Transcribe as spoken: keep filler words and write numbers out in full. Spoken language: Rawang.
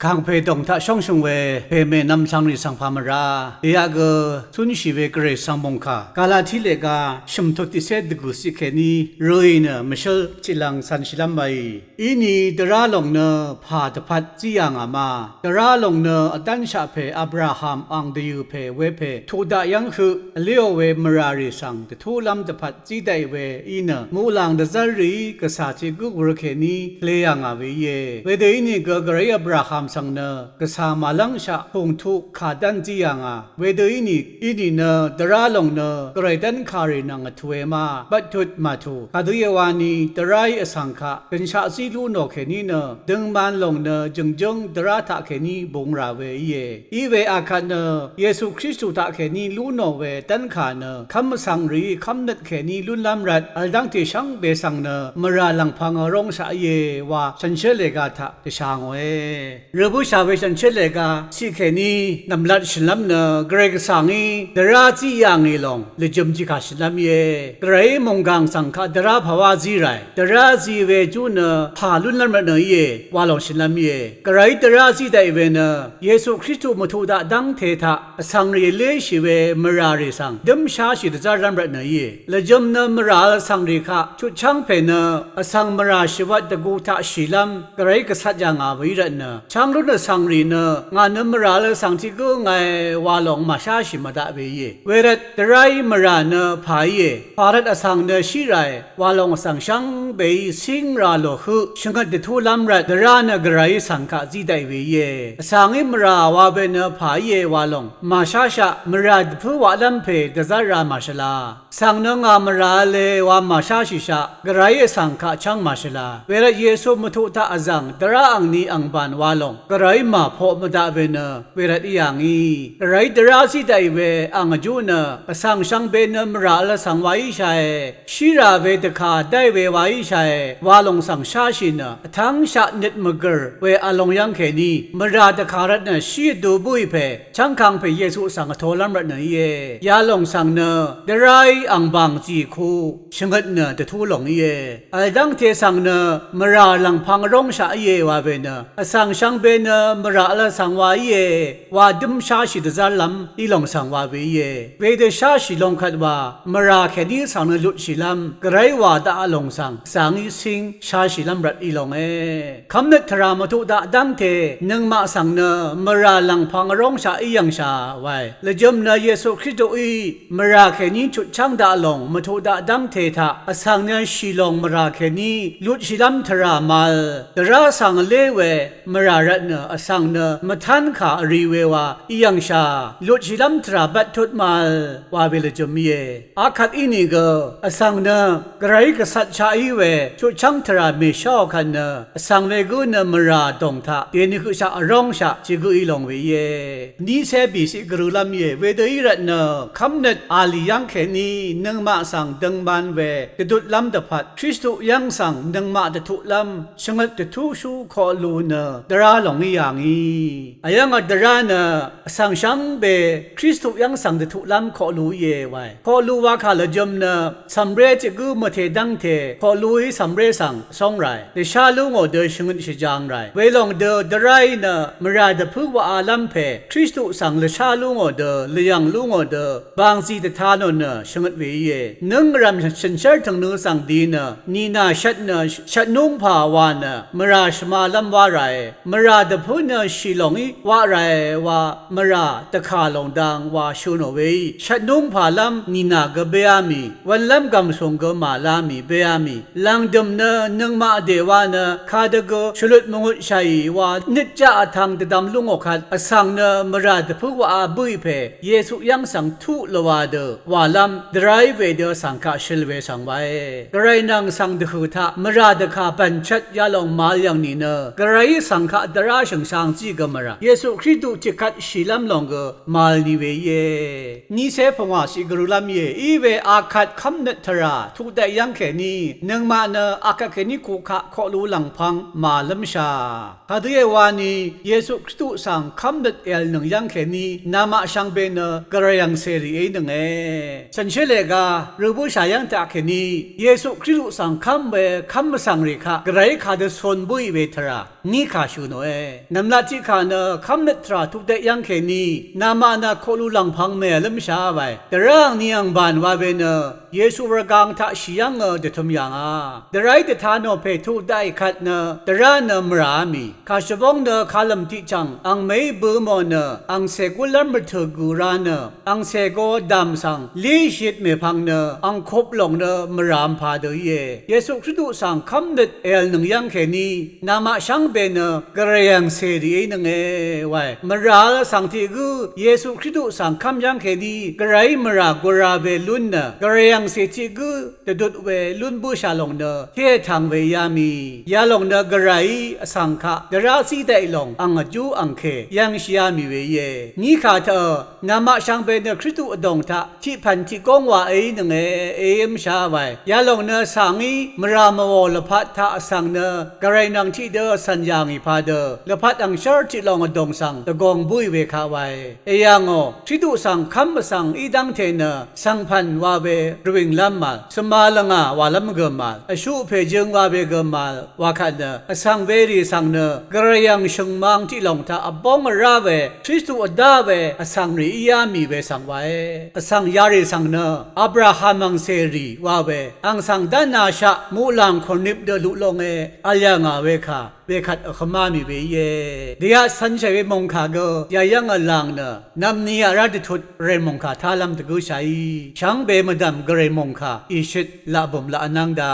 Kàngpè dòng taq shóngshø̀ng we pèmè nvmsvng rì svng pà mvrá dèyaq gø cúnshì we gvray svng mòngkà Galati lèga shø̀mtut tiqcé dvgø̀ ciq kèní røì nø mvshǿl tiqlvng cv̄nshìlv́m waì. Inì dvrá lòng nø pà dvpvt zí yà ngà ma. Dvrá lòng nø vdv́nshaq pè Abraham ang dvyø̀ pè wepè tuq daq yv́ng høq vléò we mvrà rì svng dvtúlv́m dvpvt zí daqì we í nø muqlàng dvzv́r rìí gvcà tiq gǿ wur kèní le yà ngà we íe. Wedø ínìgø gvray Abraham svng nø gvcà màlv́ngshaq pùng tuq kà dv́n zí yà ngà. Wedø ínì, ínì nø dvrá lòng nø gvray dv́nkà rì nvng vtùe ma, bvttut màtù. Kadø-e wani dvráí vsvng kaq gønshaq zí lú nò kèní nø døngman lòng nø jø̀ngjǿng dvrá taqkèní bung rà we íe. Iwe akvt nø Yesu Kristu taqkèní lú nò we dv́nkà nø kv́m vsvng rìí kv́mnøt kèní lúnlv́m rvt vl dv́ngte shvngbe svng nø mvrà lv̀ngpv̄ng vróngshaq íe wa shànshér lèga taq dvsha ngòe. Rø bǿshà we shànshér lèga ciq kèní nv̀mlat shø̀nlv́m nø gvray gvsà ngí dvrá zí yà ngì lòng lvjø̀m tiqkà shø̀nlv́m íe. Gvrayí mònggàng svng kaq dvrá pàwá zí ràe. Dvrá zi we jú nø pà lúnlv́m rvtnø íe wa lòng shø̀nlv́m íe. Gvrayí dvrá zí daqì we nø Yesu Kristu mvtuq daq dv́ngte taq vsvng rì léshì we mvrà rì svng dǿmsháshì dvzv́rlv́m rvtnø íe. Lvjø̄m nø mvrà vl vsvng rì kaq chutchv́ng pè nø vsvng mvrà shvwvt dvgu taq shìlv́m gvrayí gvcat yà ngà we í rvtnø chv́ng rún vsvng rì nø ngà nø mvrà vl vsvng tiq gǿ ngàe wa lòng màsháshì mvdaq we íe. Wervt dvráí mvrà nø pà íe. Pà rvt vsvng nø shí ràe wa lòng vsvng shvngbeí cíng rà lò høq shvngøt dvtúlv́m rvt dvrá nø gvrayí svng kaq zí daqì we íe. Vsvngí mvrà wa we nø pà íe wa lòng màsháshaq mvrà dvpǿ waqlv́m pè dvzv́r rā màshvla. Vsvng nø ngà mvrà v̄le wa màsháshìshaq gvrayí vsvng kaq chv́ng màshvla. Wervt Yesu mvtuq taq vzv̀ng dvrá angni angbàn wa lòng gvrayí màpoq mvdaq we nø wervt í yà ngì. Gvrayí dvrá zí daqì we ang vjú nø vsvng shvngbe nø mvrà vl vsvng wa íshae. Shí rà we dvkà dáì we wa íshae wa lòng svng sháshì nø vtv́ngshaq nøt mvgø̀r we vlòng yv́ng kèní mvrà dvkà rvtnø shí vdu bǿì pè chv́ngkang pè Yesu svng vtolv́m rvtnø íe. Yalòng svng nø dvráí angbàng zìku shvngøt nø dvtú lòng íe. Vl dv́ngte svng nø mvrà lv̀ngpv̄ng róngshaq íe wa we nø vsvng shvngbe nø mvrà vl vsvng wa íe wa dǿmsháshì dvzv́rlv́m í lòng svng wa we íe. Wedø sháshì long kvt wa mvrà kèní svng nø lutshìlv́m gvray wà daq lòng svng vsvngí cíng sháshìlv́m rvt í longe. Kv́mnøt tvrà mvtuq daq dv́ngte nøngmaq svng nø mvrà lv̀ngpv̄ng vróngshaq í yv̀ngshà wae. Lvjø̄m nø Yesu Kristuí mvrà kèní chutchv́ng daq lòng mvtuq daq dv́ngte taq vsvng nø shì lòng mvrà kèní lutshìlv́m tvrà màvl dvrá svng vlé we mvrà rvtnø vsvng nø mvtánkà vri we wa í yv̀ngshà lutshìlv́m tvrà bvttut màvl wa we lvjø̄m íe. Akvt ínìgø vsvng nø gvrayí gvcatshaq í we chutchv́ng tvrà mèsháò kvt nø vsvng we gǿ nø mvrà dòng taq dènø høqshaq vróngshaq tiq gǿ í long we íe. Nícé bìciq gvrølv́m íe. Wedø í rvtnø kv́mnøt a lì yv́ng kèní nøngmaq svng døngman we dvdutlv́m dvpvt Kristu yv́ng svng nøngmaq dvtuqlv́m shvngøt dvtúshú koqlu nø dvrá lòng í yà ngì. Vyv́ng vdvrá nø vsvng shvngbe Kristu yv́ng svng dvtuqlv́m koqlu íe wae. Koqlu wakà lvjø̄m nø cv̀mré tiq gǿ mvtē dv́ngte koqluí cv̀mré svng vsóng ràe. Lvshá lú ngò dø shvngøt shvjang ràe. Welòng dø dvráí nø mvrà dvpǿ waqalv́m pè Kristu svng lvshá lú ngò dø lvyv̀ng lú ngò dø bàngzì dvta nò nø shvngøt we íe. Nǿng vrv̀m shànshér tø̀ngnø svng di nø nìnà shvt nø shvtnúngpà wa nø mvrà shvmalv́m wá ràe. Mvrà dvpǿ nø shì lòngí waq ràe wa mvrà dvkà lòng dang wa shø nò weí shvtnúngpàlv́m nìnà gø béá mì, wv̄nlv́m gv̀msùng gø màlá mì béá mì, lv̀ngdø̀m nø nøngmaq dèwa nø kadø gø shvlut mvngutshàì wa nøt jaq vtv̄ng dvdvm lú ngò kvt vsvng nø mvrà dvpǿ waqa bǿì pè Yesu yv́ng svng tuq lvwà dø wàlv́m dvráí wedø vsvng kaq shøl we svng wae. Gvray nvng svng dvhø̀ taq mvrà dvkà bv̀nchvt yalòng màvl yv̀ng nìnø gvrayí vsvng kaq dvrá shø̀ngshang zí gø mvrà Yesu Kristu tiqkvt shìlv́m lòng gø màvl ni we íe. Nícé pungwàciq gvrølv́m íe. Iwe akvt kv́mnøt tvrà tuq daq yv́ng kèní nøngmaq nø akvt kèní kukaq koqlu lv̀ngpv̄ng màvlv́mshà. Kadø-e wani Yesu Kristu svng kv́mnøt èv̀lnøng yv́ng kèní namaq shvngbe nø gvray angcèrì èínønge. Shànshér lèga rø bǿshà yv́ng taq kèní Yesu Kristu svng kv́m we kv́m vsvng rì kaq gvrayí kadø cun bǿì we tvrà ngí kà shø̀ nòe. Nv̀mlat tiqkà nø kv́mnøt tvrà tuq deq yv́ng kèní namaq nà koqlu lv̀ngpv̄ng mèvlǿmshà wae. Dvrá angni angbàn wa we nø Yesu rvgāng taq shì yv́ngø dvtø̄m yà ngà. Dvráí dvta nò pè tuq daqì kvt nø dvrá nø mvràá mì. Kàshvbóng nø kalv̀m tiqchv̀ng angmèí bø̄ mò nø angcè gúlv́m rvtø̀ gø rá nø angcè go dàm svng líshit mèpvng nø angkup lòng nø mvràm padø íe. Yesu Kristu svng kv́mnøt èv̀lnøng yv́ng kèní namaq shvngbe nø gvray angcè rìí nønge wae. Mvrà vl vsvng tiq gǿ Yesu Kristu svng kv́m yv́ng kèní gvrayí mvrà gura we lún nø gvray angcè tiq gǿ dvdut we lún bǿshà lòng nø té vtvng we íá mì. Yalòng nø gvrayí vsvng kaq dvrá zí daqì lòng ang vjú angkè yv́ngshìá mì we íe. Níkà tø̀ namaq shvngbe nø Kristu vdòng taq tiqpv̀n tiqgóng wa èínønge èíǿmshà wae. Yalòng nø vsvngí mvrà mvwò lvpat taq vsvng nø gvray nvng tiqdø vcv̀n yà ngì padø lvpat angshv́r tiqlòng vdòng svng dvgòng bǿì we kaq wae. Èyà ngò Kristu svng kv́m vsvng í dv́ngte nø svngpv̀n wa we rvwìnglv́m màvl svma lvngà wàlv́m gø màvl vshuq pèjøng wa we gø màvl wa kvt nø vsvng werì svng nø gvray ang shø̀ngmang tiqlòng taq vbóng vrá we Kristu vdá we vsvng rì íá mì we svng wae. Vsvng yarì svng nø Abraham angcèrì wa we ang svng dv́nashaq muqlàng kòrnip dø luq longe vl yà ngà we kà wekvt vhvmá mì we íe. Dèyaq cv̄nshàì we mòngkà gø yayv́ng vlang nø nv̀mni aq rá dvtut gvray mòngkà tálv́m dvgǿshàí shvngbe mvdv̀m gvray mòngkà ìshøt laqbø̀m laq vnv́ng da